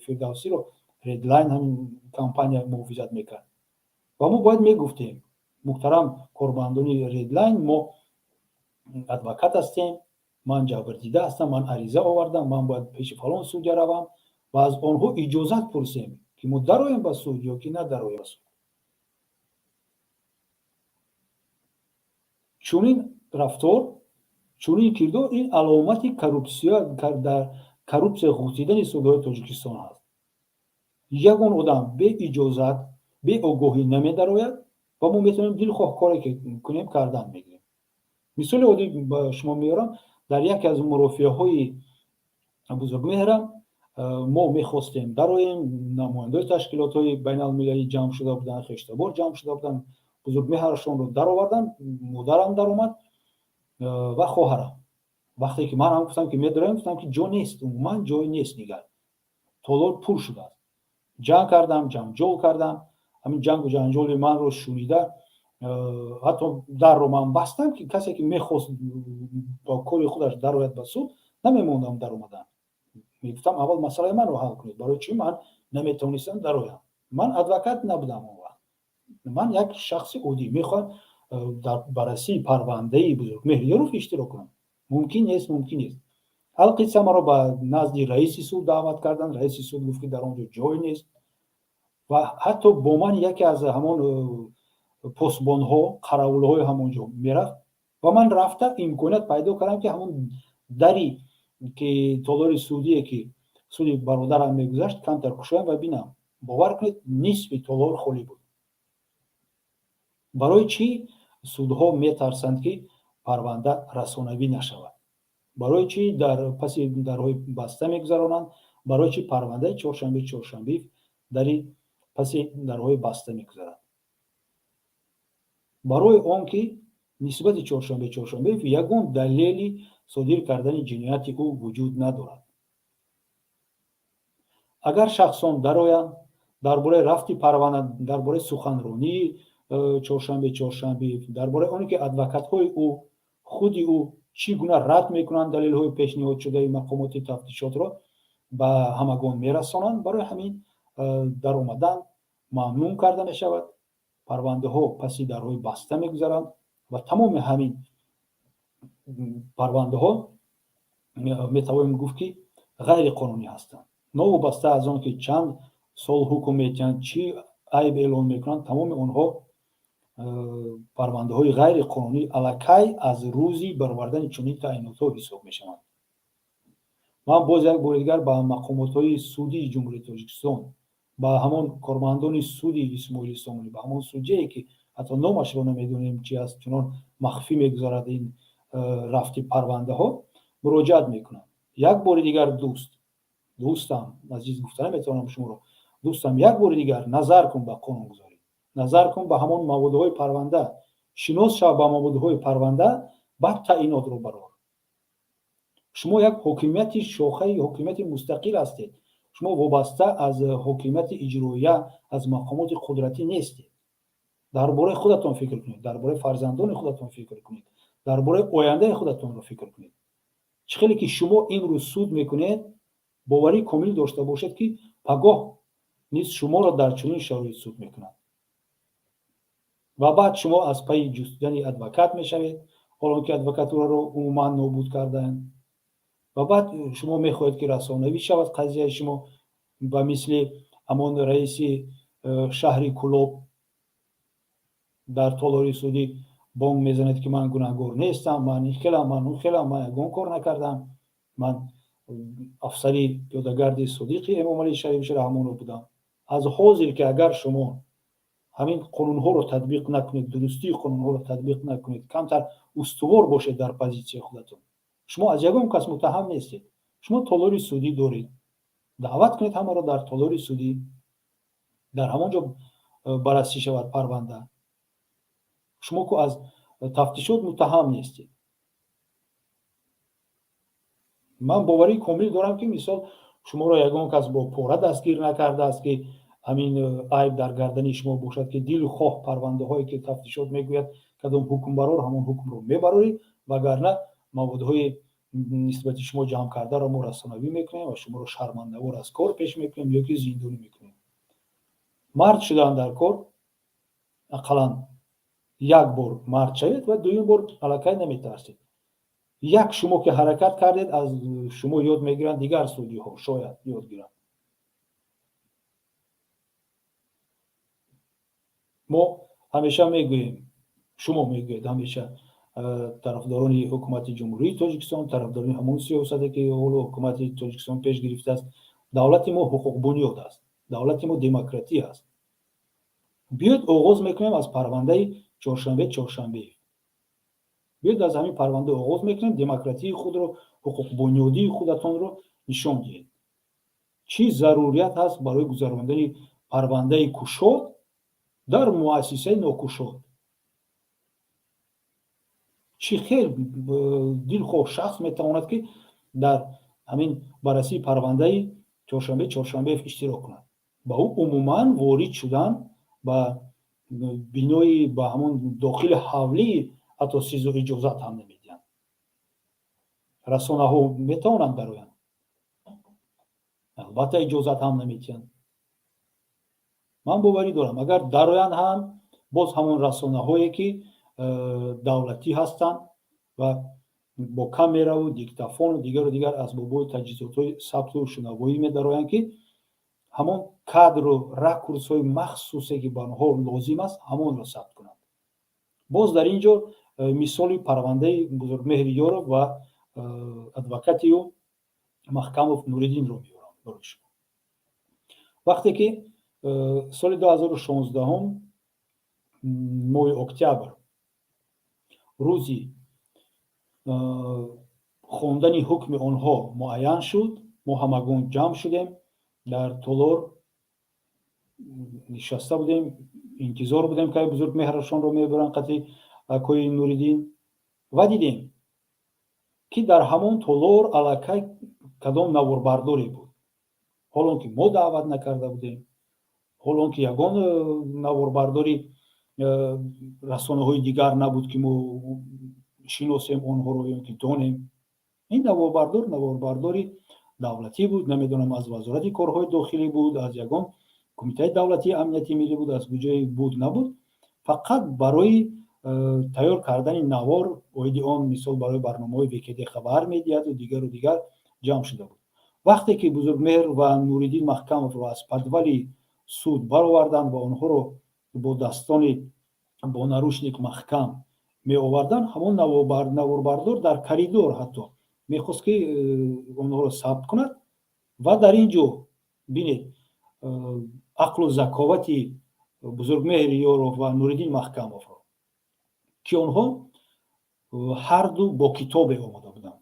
Фирдавсиро Редлайн, ҳамин компания муҳофизат мекард. Ва мо бояд мегуфтем: «Муҳтарам кормандони Редлайн, мо адвокат ҳастем, ман ҷабрдида ҳастам, ман ариза овардам, ман бояд пеши фалон судя равам», ва аз онҳо иҷозат пурсем, ки мо дароем ба суд ё ки надароем ба суд. Чунин рафтор, чунин кирдор ин аломати коррупсия, дар коррупсия ғӯтидани судҳои Тоҷикистон ҳаст. Ягон одам беиҷозат, беогоҳӣ намедарояд ва мо метавонем дилхоҳ коре ки кунем, кардан мегирем. Мисоли оддӣ ба шумо меорам. Дар яке аз мурофиаҳои Бузургмеҳрам мо мехостем дароем, намояндаои ташкилотҳои байналмилалӣ ҷамъ шуда буданд, хештабор ҷамъ шуда буданд. Бузургмеҳрашонро дароварданд, модарам даромад ва хоҳарам. Вақте ки ман ҳам гуфтам, ки медароем, гуфтам, ки ҷо нест, умуман ҷой нест, дигар толор пур шудааст. Ҷанг кардам, ҷанҷол кардам. Ҳамин ҷангу ҷанҷоли манро шунида, ҳатто дарро ман бастам, ки касе ки мехост ба кори худаш дарояд ба суд, намемондам даромадан. Мегуфтам: «Аввал масъалаи манро ҳал кунед. Барои чӣ ман наметавонистам дароям? Ман адвокат набудам он вақт, ман як шахси оддӣ мехоҳам дар баррасии парвандаи Бузургмеҳр иштирок кунам. Мумкин нест, мумкин нест». Алқисса маро ба назди раиси суд даъват карданд. Раиси суд гуфт, ки дар он ҷо ҷой нест, ва ҳатто бо ман яке аз ҳамон посбонҳо, қаравулҳои ҳамон ҷо мерафт ва ман рафта имконият пайдо кардам, ки ҳамон дари ки толори судие, ки суди бародарам мегузашт, камтар кушоям ва бинам. Бовар кунед, нисфи толор холӣ буд. Барои чӣ судҳо метарсанд, ки парванда расонавӣ нашавад? Барои чӣ дар паси дарҳои баста мегузаронанд? Барои чӣ парвандаи Чоршанбе Чоршанбиев дари паси дарҳои баста мегузарад? Барои он ки нисбати Чоршанбе Чоршанбеев ягон далели содир кардани ҷинояти ӯ вуҷуд надорад. Агар шахсон дароянд, дар бораи рафти парванда, дар бораи суханронии Чоршанбе Чоршанбеев, дар бораи оне ки адвокатҳои ӯ, худи ӯ чӣ гуна рад мекунанд далелҳои пешниҳодшудаи мақомоти тафтишотро, ба ҳамагон мерасонанд. Барои ҳамин даромадан мамнӯъ карда мешавад, парвандаҳо паси дарҳои баста мегузаранд ва тамоми ҳамин парвандаҳо метавонем гуфт, ки ғайриқонунӣ ҳастанд. Новобаста аз он ки чанд сол ҳукм метиҳанд, чӣ айб эълон мекунанд, тамоми онҳо парвандаҳои ғайриқонунӣ аллакай аз рӯзи баровардани чунин таъинотҳо ҳисоб мешаванд. Ман боз як бори дигар ба мақомотҳои судии Ҷумҳурии Тоҷикистон, ба ҳамон кормандони суди Исмоили Сомонӣ, ба ҳамон судяе, ки ҳатто номашро намедонем чи аст, чунон махфӣ мегузарад ин рафти парвандаҳо, муроҷиат мекунам. Як бори дигар, дӯст, дӯстам азиз, гуфта наметавонам шуморо, дӯстам, як бори дигар назар кун ба қонунгузорӣ, назар кун ба ҳамон маводҳои парванда, шинос шав ба маводҳои парванда, баъд таъинотро барор. Шумо як ҳокимияти, шохаи ҳокимияти мустақил ҳастед. Шумо вобаста аз ҳокимияти иҷроия, аз мақомоти қудратӣ нестед. Дар бораи худатон фикр кунед, дар бораи фарзандони худатон фикр кунед, дар бораи ояндаи худатонро фикр кунед. Чӣ хеле ки шумо имрӯз суд мекунед, боварии комил дошта бошед, ки пагоҳ низ шуморо дар чунин шароит суд мекунанд ва баъд шумо аз пайи ҷустудани адвокат мешавед. Ҳолон ки адвокатураро умуман нобуд кардаанд. Ва баъд шумо мехоҳед, ки расонавӣ шавад қазияи шумо, ба мисли ҳамон раиси шаҳри Кӯлоб дар толори судӣ бонг мезанед, ки ман гунаҳгор нестам, ман ин хелам, ман он хелам, ман ягон кор накардам, ман афсари пиёдагарди содиқи Эмомалӣ Шарифович Раҳмонов будам. Аз ҳозир ки агар шумо ҳамин қонунҳоро татбиқ накунед, дурустии қонунҳоро татбиқ накунед, камтар устувор бошед дар позитсияи худатон, шумо аз ягон кас муттаҳам нестед. Шумо толори судӣ доред, даъват кунед ҳамаро дар толори судӣ, дар ҳамон ҷо баррасӣ шавад парванда. Шумо ку аз тафтишот муттаҳам нестед. Ман боварии комил дорам, ки мисол шуморо ягон кас бо пора дастгир накардааст, ки ҳамин айб дар гардани шумо бошад, ки дилхоҳ парвандаҳое ки тафтишот мегӯяд кадом ҳукм барор, ҳамон ҳукмро мебарорӣ, вагарна маводҳои нисбати шумо ҷамъ кардаро мо расонавӣ мекунем ва шуморо шармандавор аз кор пеш мекунем ё ки зиндонӣ мекунем. Мард шудан дар кор, ақаллан як бор мард шавед ва дуюм бор аллакай наметарсед. Як шумо ки ҳаракат кардед, аз шумо ёд мегиранд дигар судиҳо, шояд ёд гиранд. Мо ҳамеша мегӯем, шумо мегӯед ҳамеша, тарафдорони ҳукумати Ҷумҳурии Тоҷикистон, тарафдорони ҳамон сиёсате ки ҳоло ҳукумати Тоҷикистон пеш гирифтааст, давлати мо ҳуқуқбунёд аст, давлати мо демократия аст. Биёед оғоз мекунем аз парвандаи Чоршанбе Чоршанбеев. Биёед аз ҳамин парванда оғоз мекунем, демократияи худро, ҳуқуқбунёдии худатонро нишон диҳед. Чӣ зарурият ҳаст барои гузарондани парвандаи кушод дар муассисаи нокушод? Чӣ хел дилхоҳ шахс метавонад, ки дар ҳамин баррасии парвандаи Чоршанбе Чоршанбеев иштирок кунад? Ба ӯ умуман ворид шудан ба бинои, ба ҳамон дохили ҳавлии ҳатто СИЗО иҷозат ҳам намедиҳанд. Расонаҳо метавонанд дароянд, албатта иҷозат ҳам намедиҳанд. Ман боварӣ дорам, агар дароянд ҳам, боз ҳамон расонаҳое ки давлатӣ ҳастанд ва бо камераву диктафону дигару дигар асбобҳои таҷҳизотҳои сабту шунавоӣ медароянд, ки ҳамон кадру ракурсҳои махсусе ки ба онҳо лозим аст, ҳамонро сабт кунанд. Боз дар ин ҷо мисоли парвандаи Бузургмеҳри Ёров ва адвокати ӯ Маҳкамов Нуриддинро меорам барои шумо. Вақте ки соли 2016 моҳи октябр рӯзи хондани ҳукми онҳо муайян шуд, мо ҳамагон ҷамъ шудем, дар толор нишаста будем, интизор будем, ки Бузургмеҳрашонро мебаранд қатъи акои Нуриддин, ва дидем, ки дар ҳамон толор аллакай кадом наворбардоре буд. Ҳолон ки мо даъват накарда будем, ҳолон ки ягон наворбардори расонаҳои дигар набуд, ки мо шиносем онҳоро ё ки донем. Ин наворбардор наворбардори давлатӣ буд, намедонам аз Вазорати корҳои дохилӣ буд, аз ягон кумитаи давлатии амнияти миллӣ буд, аз куҷое буд набуд, фақат барои тайёр кардани навор оиди он, мисол барои барномаҳои ВКД хабар медиҳаду дигару дигар ҷамъ шуда буд. Вақте ки Бузургмеҳр ва Нуриддин Маҳкамовро аз подвали суд бароварданд ва онҳоро бо дастони бо наручник маҳкам меоварданд, ҳамон наворбардор дар коридор ҳатто мехост, ки онҳоро сабт кунад. Ва дар ин ҷо бинед ақлу заковати Бузургмеҳри Ёров ва Нуриддин Маҳкамовро, ки онҳо ҳарду бо китобе омода буданд,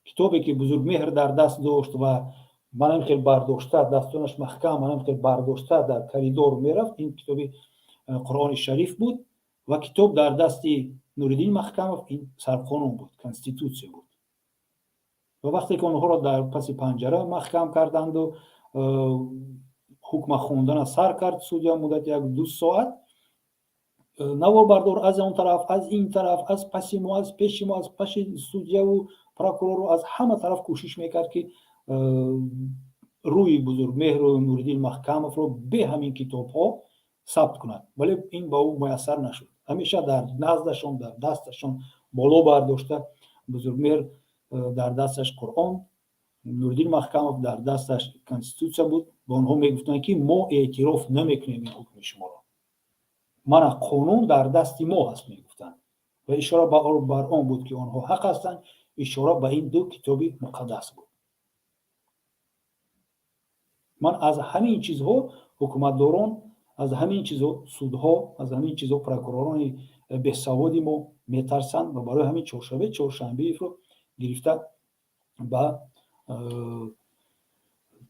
китобе ки Бузургмеҳр дар даст дошт ва манам хел бардошта, дастонаш маҳкам, манам хел бардошта дар коридор мерафт. Ин китоби Қуръони Шариф буд ва китоб дар дасти Нуриддин Маҳкамов ин сарқонун буд, конститутсия буд. Ва вақте ки онҳоро дар паси панҷара маҳкам карданду ҳукма хондана сар кард судя муддати 1-2 соат, наворбардор аз он тараф, аз ин тараф, аз паси мо, аз пеши мо, аз паши судяву прокурору аз ҳама тараф кӯшиш мекард, ки рӯи Бузургмеҳру Нуриддин Маҳкамовро бе ҳамин китобҳо сабт кунад, вале ин ба ӯ муяссар нашуд. Ҳамеша дар наздашон, дар дасташон Боло бардошта, Бузургмеҳр дар дасташ Қуръон, Нуриддин Маҳкамов дар дасташ конститутсия буд ва онҳо мегуфтанд, ки мо эътироф намекунем ин ҳукми шуморо, мана қонун дар дасти мо ҳаст, мегуфтанд. Ва ишора бар он буд, ки онҳо ҳақ ҳастанд, ишора ба ин ду китоби муқаддас буд. Ман аз ҳамин чизҳо ҳукуматдорон, аз ҳамин чизҳо судҳо, аз ҳамин чизҳо прокуророни бесаводи мо метарсанд ва барои ҳамин Чоршанбе Чоршанбеевро гирифта ба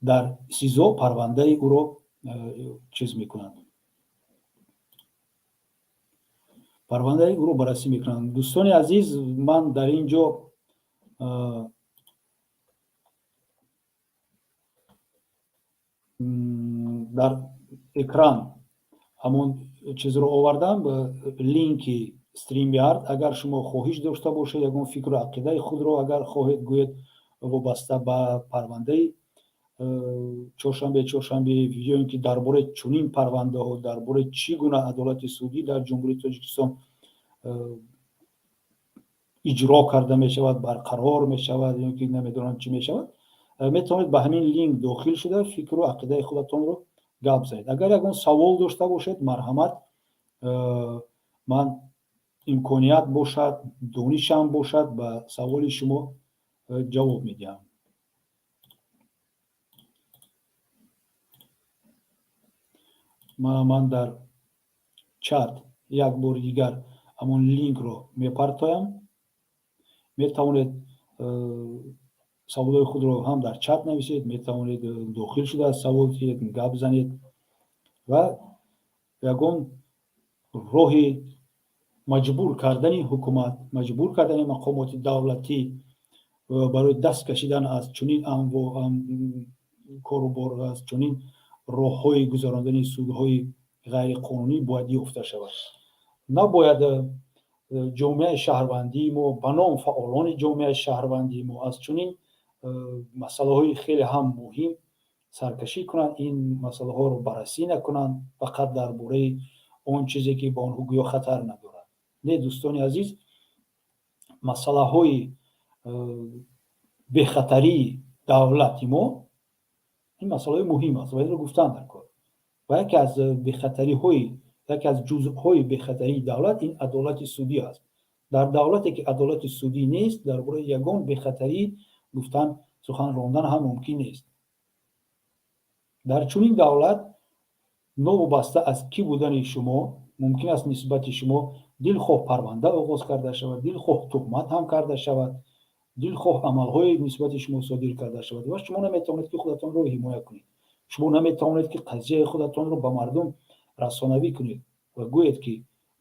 дар СИЗО парвандаи ӯро чиз мекунанд, парвандаи ӯро баррасӣ мекунанд. Дӯстони азиз, ман дар ин ҷо дар экран ҳамон чизро овардам, линки StreamYard. Агар шумо хоҳиш дошта бошед, ягон фикру ақидаи худро агар хоҳед гӯед вобаста ба парвандаи Чоршанбе Чоршанбеев ё ин ки дар бораи чунин парвандаҳо, дар бораи чӣ гуна адолати судӣ дар Ҷумҳурии Тоҷикистон иҷро карда мешавад, барқарор мешавад ё ки намедонам чӣ мешавад, метавонед ба ҳамин линк дохил шуда фикру ақидаи худатонро гап занед. Агар ягон савол дошта бошед, марҳамат, ман имконият бошад, донишам бошад, ба саволи шумо ҷавоб медиҳам. Ман дар чат як бори дигар ҳамон линкро мепартоям. Метавонед саволҳои худро ҳам дар чат нависед, метавонед дохил шуда савол диҳед, гап занед ва ягон роҳи маҷбур кардани ҳукумат, маҷбур кардани мақомоти давлатӣ барои даст кашидан аз чунин корубор, аз чунин роҳҳои гузарондани судҳои ғайриқонунӣ бояд ёфта шавад. Набояд ҷомеаи шаҳрвандии мо, ба ном фаъолони ҷомеаи шаҳрвандии мо аз чунин масъалаҳои хеле ҳам муҳим саркашӣ кунанд, ин масъалаҳоро баррасӣ накунанд, фақат дар бораи он чизе ки ба онҳо гӯё хатар надорад. Не, дӯстони азиз, масъалаҳои бехатарии давлати мо ин масъалаҳои муҳим аст ва инро гуфтан дар кор. Ва яке аз бехатариҳои, яке аз ҷузъҳои бехатарии давлат ин адолати судӣ аст. Дар давлате ки адолати судӣ нест, дар бораи ягон бехатарӣ гуфтан, сухан рондан ҳам мумкин нест. Дар чунин давлат новобаста аз кӣ будани шумо мумкин аст нисбати шумо дилхоҳ парванда оғоз карда шавад, дилхоҳ туҳмат ҳам карда шавад, дилхоҳ амалҳои нисбати шумо содир карда шавад ва шумо наметавонед ки худатонро ҳимоя кунед. Шумо наметавонед ки қазияи худатонро ба мардум расонавӣ кунед ва гӯед ки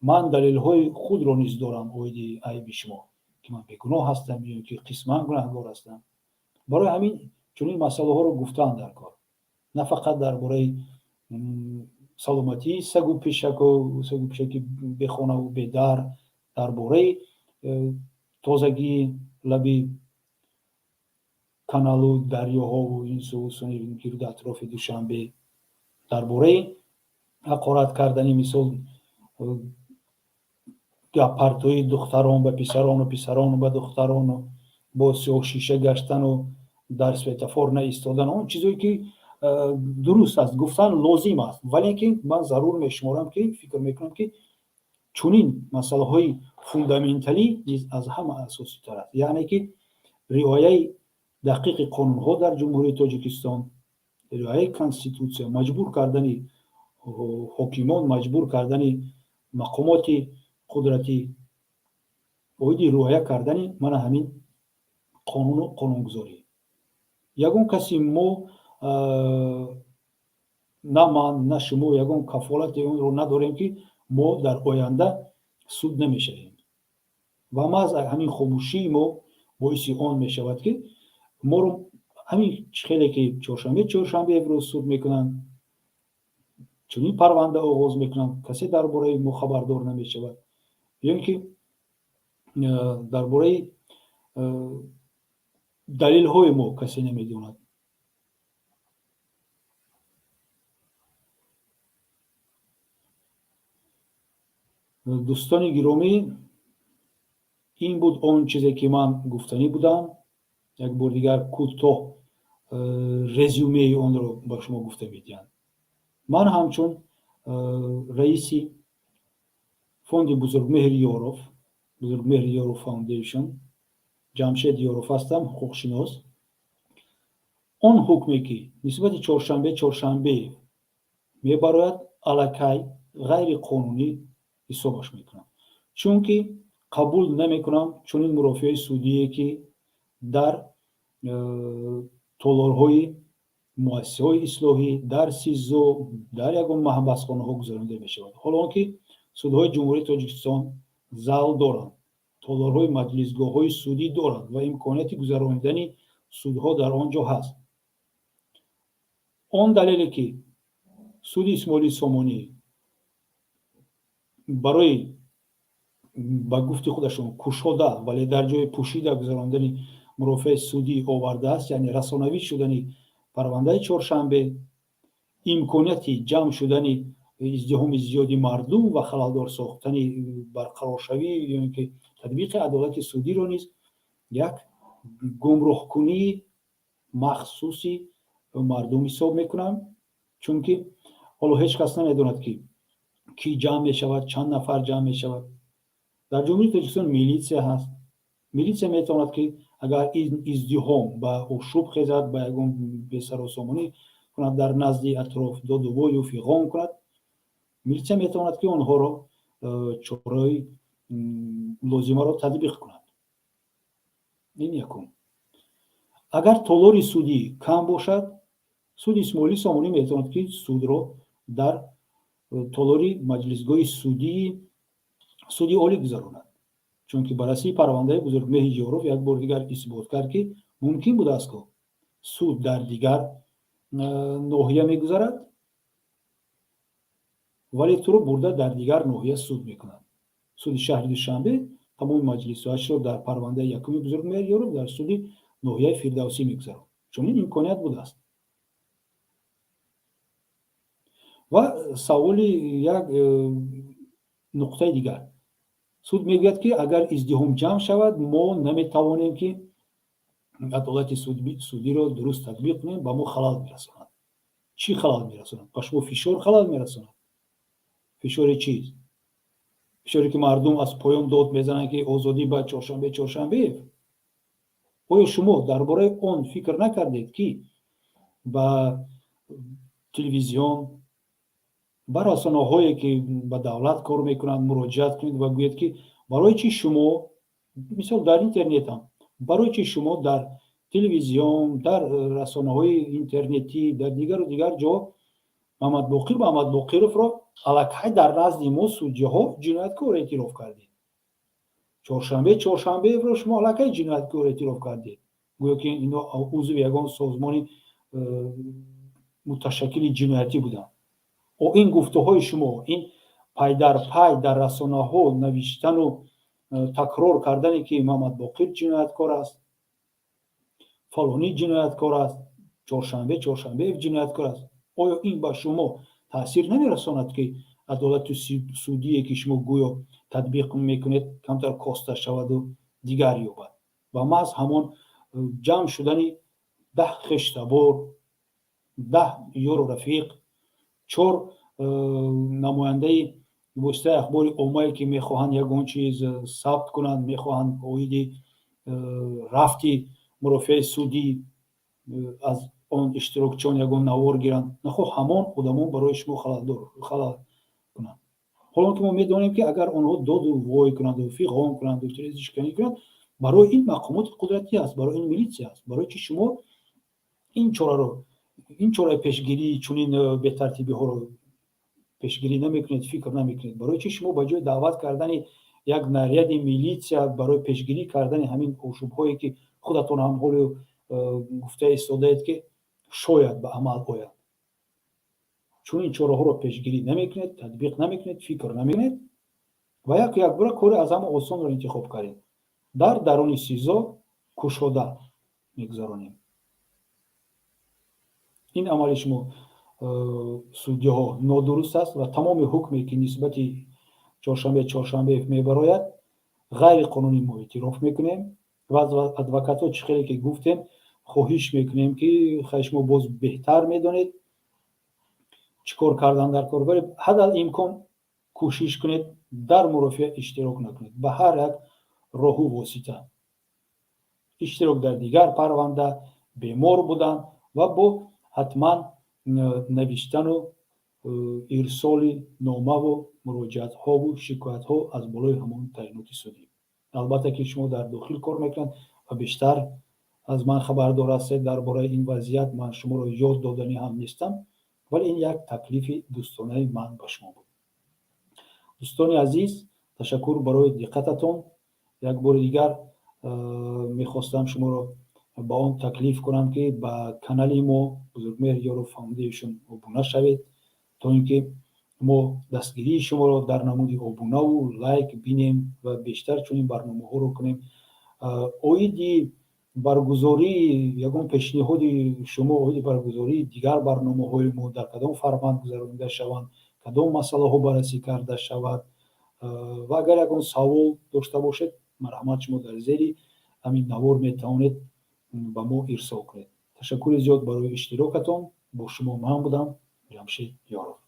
ман далелҳои худро низ дорам оиди айби шумо, ки ман бегуноҳ ҳастам ё ки қисман гунаҳгор ҳастам. Барои ҳамин чунин масъалаҳоро гуфтан дар кор, на фақат дар бораи саломатии сагу пишаку сагу пишаки бехонаву бедар, дар бораи тозагии лаби каналу дарёҳову ин су гирду атрофи Душанбе, дар бораи ҳақорат кардани, мисол, гаппартои духтарон ба писарону писарон ба духтарону бо сиёҳшиша гаштану дар светофор наистодан, он чизое ки дуруст аст, гуфтан лозим аст, валекин ман зарур мешуморам ки фикр мекунам ки чунин масъалаҳои фундаменталӣ низ аз ҳама асоситар аст, яъне ки риояи дақиқи қонунҳо дар Ҷумҳурии Тоҷикистон, риояи конститутсия, маҷбур кардани ҳокимон, маҷбур кардани мақомоти қудратӣ оиди риоя кардани мана ҳамин қонуну қонунгузорӣ. Ягон каси мо, на ман, на шумо, ягон кафолати онро надорем ки мо дар оянда суд намешавем ва маҳз ҳамин хомӯшии мо боиси он мешавад ки моро ҳамин хеле ки Чоршанбе Чоршанбеевро суд мекунанд, чунин парванда оғоз мекунанд, касе дар бораи мо хабардор намешавад ё ин ки дар бораи далелҳои мо касе намедонад. Дӯстони гиромӣ, Ин буд он чизе, ки ман гуфтанӣ будам. Як бор дигар кӯтоҳ резюмеи онро ба шумо гуфта медиҳам. Ман ҳамчун раиси фонди Бузургмеҳри Ёров, Бузургмеҳри Ёров Foundation, Ҷамшед Ёров ҳастам, ҳуқуқшинос. Он ҳукме, ки нисбати Чоршанбе Чоршанбеев мебарояд, аллакай ғайриқонунӣ ҳисобаш мекунам, чунки қабул намекунам чунин мурофиаи судие, ки дар толорҳои муассисаҳои ислоҳӣ, дар СИЗО, дар ягон маҳбасхонаҳо гузаронида мешавад. Ҳоло он ки судҳои Ҷумҳурии Тоҷикистон зал доранд, толорҳои маҷлисгоҳҳои судӣ доранд ва имконияти гузаронидани судҳо дар он ҷо ҳаст. Он далеле, ки суди Исмоили Сомонӣ барои, ба гуфти худашон, кушода, вале дар ҷои пӯшида гузарондани мурофиаи судӣ овардааст, яъне расонавӣ шудани парвандаи Чоршанбе, имконияти ҷамъ шудани издиҳоми зиёди мардум ва халалдор сохтани барқароршавӣ ё ин ки татбиқи адолати судиро низ як гумроҳкунии махсуси мардум ҳисоб мекунам, чунки ҳоло ҳеҷ кас намедонад, ки кӣ ҷамъ мешавад, чанд нафар ҷамъ мешавад. Дар Ҷумҳурии Тоҷикистон милитсия ҳаст. Милитсия метавонад, ки агар ин издиҳом ба ошӯб хезад, ба ягон бесарусомонӣ кунад, дар назди атроф додувою фиғон кунад, милитсия метавонад, ки онҳоро чораи лозимаро татбиқ кунад. Ин якум. Агар толори судӣ кам бошад, суди Исмоили Сомонӣ метавонад, ки судро дар толори маҷлисгоҳи судии суди олӣ гузаронад, чунки баррасии парвандаи Бузургмеҳри Ёров як бори дигар исбот кард, ки мумкин будааст, ки суд дар дигар ноҳия мегузарад, вале туро бурда дар дигар ноҳия суд мекунад. Суди шаҳри Душанбе тамоми маҷлисҳояшро дар парвандаи якуми Бузургмеҳри Ёров дар суди ноҳияи Фирдавсӣ мегузаронд. Чунин имконият будааст. Ва саволи як нуқтаи дигар: суд мегӯяд, ки агар издиҳом ҷамъ шавад, мо наметавонем, ки адолати судиро дуруст татбиқ кунем, ба мо халал мерасонад. Чӣ халал мерасонад? Ба шумо фишор халал мерасонад? Фишори чиз? Фишоре, ки мардум аз поён дод мезананд, ки озодӣ ба Чоршанбе Чоршанбеев? Оё шумо дар бораи он фикр накардед, ки ба телевизион, ба расонаҳое, ки ба давлат кор мекунанд, муроҷиат кунед ва гӯед, ки барои чӣ шумо, мисол, дар интернетам, барои чӣ шумо дар телевизион, дар расонаҳои интернетӣ, дар дигару дигар ҷо Мамадбоқир Мамадбоқировро аллакай дар назди мо судяҳо ҷинояткор эътироф кардед? Чоршанбе Чоршанбеевро шумо аллакай ҷинояткор эътироф кардед, гӯё ки ино узви ягон созмони муташаккили ҷиноятӣ буданд. О, ин гуфтаҳои шумо, ин пайдарпай дар расонаҳо навиштану такрор кардане, ки Мамадбоқир ҷинояткор аст, фалонӣ ҷинояткор аст, Чоршанбе Чоршанбеев ҷинояткор аст, оё ин ба шумо таъсир намерасонад, ки адолати судие, ки шумо гӯё татбиқ мекунед, камтар коста шаваду дигар ёбад? Ва маҳз ҳамон ҷамъ шудани 10 хештабор, 10 ёру рафиқ, чор намояндаи воситаи ахбори оммае, ки мехоҳанд ягон чиз сабт кунанд, мехоҳанд оиди рафти мурофиаи судӣ аз он иштирокчиён ягон навор гиранд, нахоҳ ҳамон одамон барои шумо халал кунанд? Ҳоло ки мо медонем, ки агар онҳо доду вой кунанду фиғон кунанду тирезашиканӣ кунанд, барои ин мақомоти қудратӣ аст, барои ин милитсия аст. Барои чи шумо ин чораро, ин чораи пешгирии чунин бетартибиҳоро пешгирӣ намекунед, фикр намекунед? Барои чи шумо ба ҷои даъват кардани як наряди милитсия барои пешгирӣ кардани ҳамин ошӯбҳое, ки худатон ҳам ҳоло гуфта истодаед, ки шояд ба амал ояд, чунин чораҳоро пешгирӣ намекунед, татбиқ намекунед, фикр намекунед ва як якбора кори аз ҳама осонро интихоб кардед: дар даруни СИЗО кушода мегузаронем? Ин амали шумо, судяҳо, нодуруст аст ва тамоми ҳукме, ки нисбати Чоршанбе Чоршанбеев мебарояд. Ғайриқонунӣ мо эътироф мекунем ва аз адвокатҳо, чӣ хеле ки гуфтем, хоҳиш мекунем, ки хай, шумо боз беҳтар медонед, чӣ кор кардан дар кор, вале ҳадал имкон кӯшиш кунед, дар мурофиа иштирок накунед ба ҳар як роҳу восита: иштирок дар дигар парванда, бемор будан ва бо ҳатман навиштану ирсоли номаву муроҷиатҳову шикоятҳо аз болои ҳамон таъиноти судӣ. Албатта ки шумо дар дохил кор мекунед ва бештар аз ман хабардор ҳастед дар бораи ин вазъият. Ман шуморо ёд доданӣ ҳам нестам, вале ин як таклифи дӯстонаи ман ба шумо буд. Дӯстони азиз, ташаккур барои диққататон. Як бори дигар мехостам шуморо ба он таклиф кунам, ки ба канали мо, Бузургмеҳр Ёров Foundation, обуна шавед, то ин ки мо дастгирии шуморо дар намуди обунаву лайк бинем ва бештар чунин барномаҳоро кунем. Оиди баргузории ягон пешниҳоди шумо, оиди баргузории дигар барномаҳои мо, дар кадом формат гузаронида шаванд, кадом масъалаҳо баррасӣ карда шавад ва агар ягон савол дошта бошед, марҳамат, шумо дар зери ҳамин навор метавонед ба мо ирсол кунед. Ташаккури зиёд барои иштирокатон. Бо шумо ман будам, Ҷамшед Ёров.